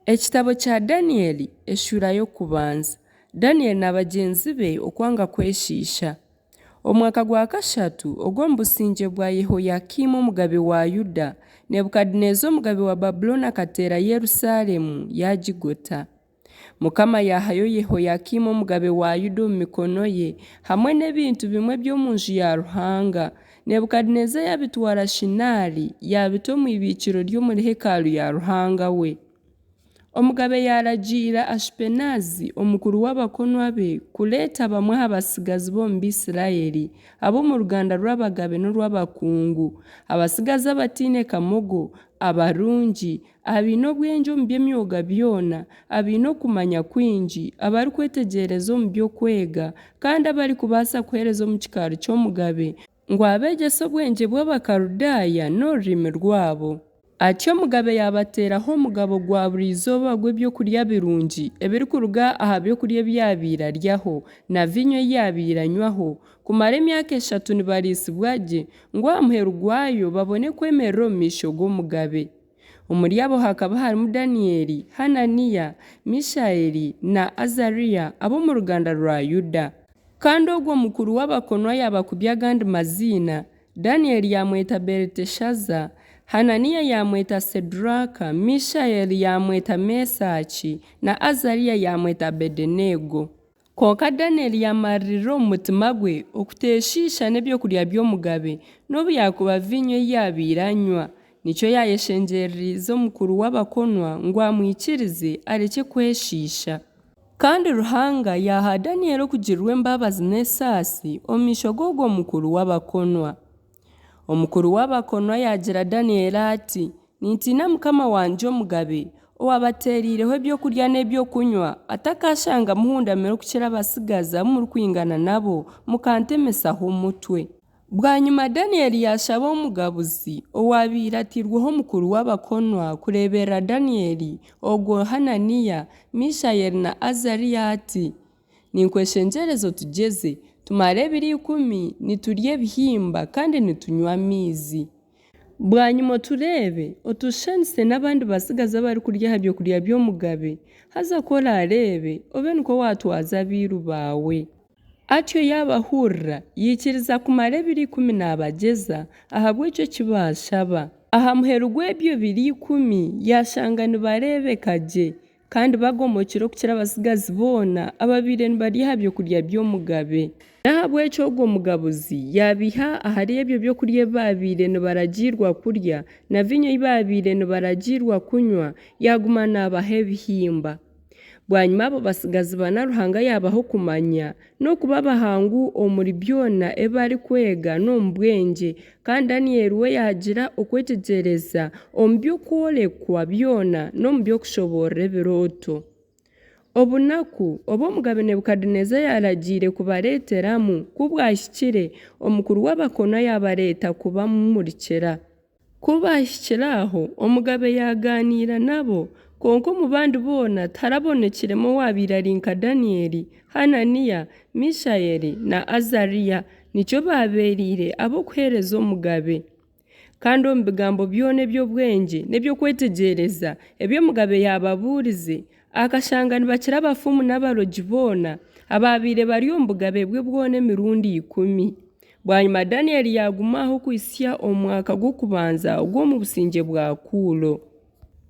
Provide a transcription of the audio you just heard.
Ekitabo kya Danieli eshuura y'okubanza. Danieli na bagyenzi be okwanga kweshiisha. Omwaka gwa kashatu ogw'omu busingye bwa Yehoyakimu omugabe wa Yuda, Nebukadeneeza omugabe wa Babulooni akateera Yerusalemu, yaagigota. Mukama yaahayo Yehoyakimu omugabe wa Yuda omu mikono ye, hamwe n'ebintu bimwe eby'omu nju ya Ruhanga. Nebukadeneeza yaabitwara Shinaari, yaabita omu ibiikiro ry'omuri hekalu ya ruhanga we. Omugabe yaaragiira Ashipenaazi omukuru w'abakonwa be kureeta bamwe aha batsigazi b'omu Baisiraeli, ab'omu ruganda rw'abagabe n'orw'abakungu, abatsigazi abataine kamogo, abarungi, abaine obwengye omu by'emyoga byona, abaine okumanya kwingi, abarikwetegyereza omu by'okwega, kandi abarikubaasa kuheereza omu kikaari ky'omugabe, ngu abeegyese obwengye bw'Abakaludaaya n'orurimi rwabo. Atyo omugabe yaabateeraho omugabo gwa buri izooba gw'ebyokurya birungi ebirikuruga aha byokurya ebi yaabaire aryaho na viinyo ei yaabaire anywaho, kumara emyaka eshatu nibariisibwa gye, ngu aha muheru gwayo babone kwemerera omu maisho g'omugabe. Omuri abo hakaba harimu Daniyeli, Hananiya, Mishaeli na Azariya ab'omu ruganda rwa Yuda. Kandi ogwo mukuru w'abakonwa yaabakubya agandi maziina, Daniyeli yaamweta Beliteshaza, Hananiya yaamweta Seduraaka, Mishaeli yaamweta Mesaaki, na Azariya yaamweta Abedeneego. Kwonka Daniyeli yaamariirira omu mutima gwe okuteeshiisha n'eby'okurya by'omugabe, nobu yaakuba viinyo ei yaabaire anywa. Nikyo yaayeshengyerereize omukuru w'abakonwa ngu amwikirize arekye kweshiisha. Kandi Ruhanga yaaha Daniyeli okugirirwa embabazi n'esaasi omu maisho g'ogwo mukuru w'abakonwa. Omukuru w'abakonwa yaagira Daniyeli ati, Nintiina mukama wangye omugabe, owaabateereireho ebyokurya n'ebyokunywa, atakaashanga muhundamire okukira abatsigazi abu murikwingana nabo, mukantemesaho omutwe. Bwanyima Daniyeli yaashaba omugabuzi owaabaire atairweho omukuru w'abakonwa kureeberera Daniyeli, ogwo Hananiya, Mishaeli na Azariya ati, Ninkweshengyereza otugyeze, tumare ebiro ikumi niturya ebihimba kandi nitunywa amaizi. Bwanyima otureebe, otushushanise n'abandi batsigazi abarikurya aha byokurya by'omugabe, haza ku oraareebe, obe nikwo waatwaza abairu baawe. Atyo yaabahurira, yaikiriza kumara ebiro ikumi naabagyeza, ahabw'ekyo eki baashaba. Aha muheru gw'ebyo biro ikumi yaashanga nibareebeka gye, kandi bagomokire okukira abatsigazi boona ababaire nibarya aha byokurya by'omugabe. N'ahabw'ekyo ogwo mugabuzi yaabaiha ahari ebyo byokurya ebi baabaire nibaragiirwa kurya, na viinyo ei baabaire nibaragiirwa kunywa, yaaguma naabaha ebihimba. Bwanyima abo batsigazi bana Ruhanga yaabaha okumanya n'okuba abahangu omuri byona ebi barikwega n'omu bwengye, kandi Danieli we yaagira okwetegyereza omu by'okworekwa byona n'omu by'okushoboorora ebirooto. Obunaku obu Omugabe Nebukadeneeza yaaragiire kubareeteramu ku bwahikire, omukuru w'abakonwa yaabareeta kubamumurikira. Ku baahikire aho, omugabe yaagaaniira nabo, kwonka omu bandi boona tiharabonekiremu owaabaire ari nka Daniyeli, Hananiya, Mishaeli na Azariya, nikyo baabeereire ab'okuheereza omugabe. Kandi omu bigambo byona eby'obwengye n'eby'okwetegyereza ebi omugabe yaababuurize, akashanga nibakira abafumu n'abarogi boona abaabaire bari omu bugabe bwe bwona emirundi ikumi. Bwanyima Daniyeli yaaguma aho okuhitsya omu mwaka gw'okubanza ogw'omu busingye bwa Kuuro.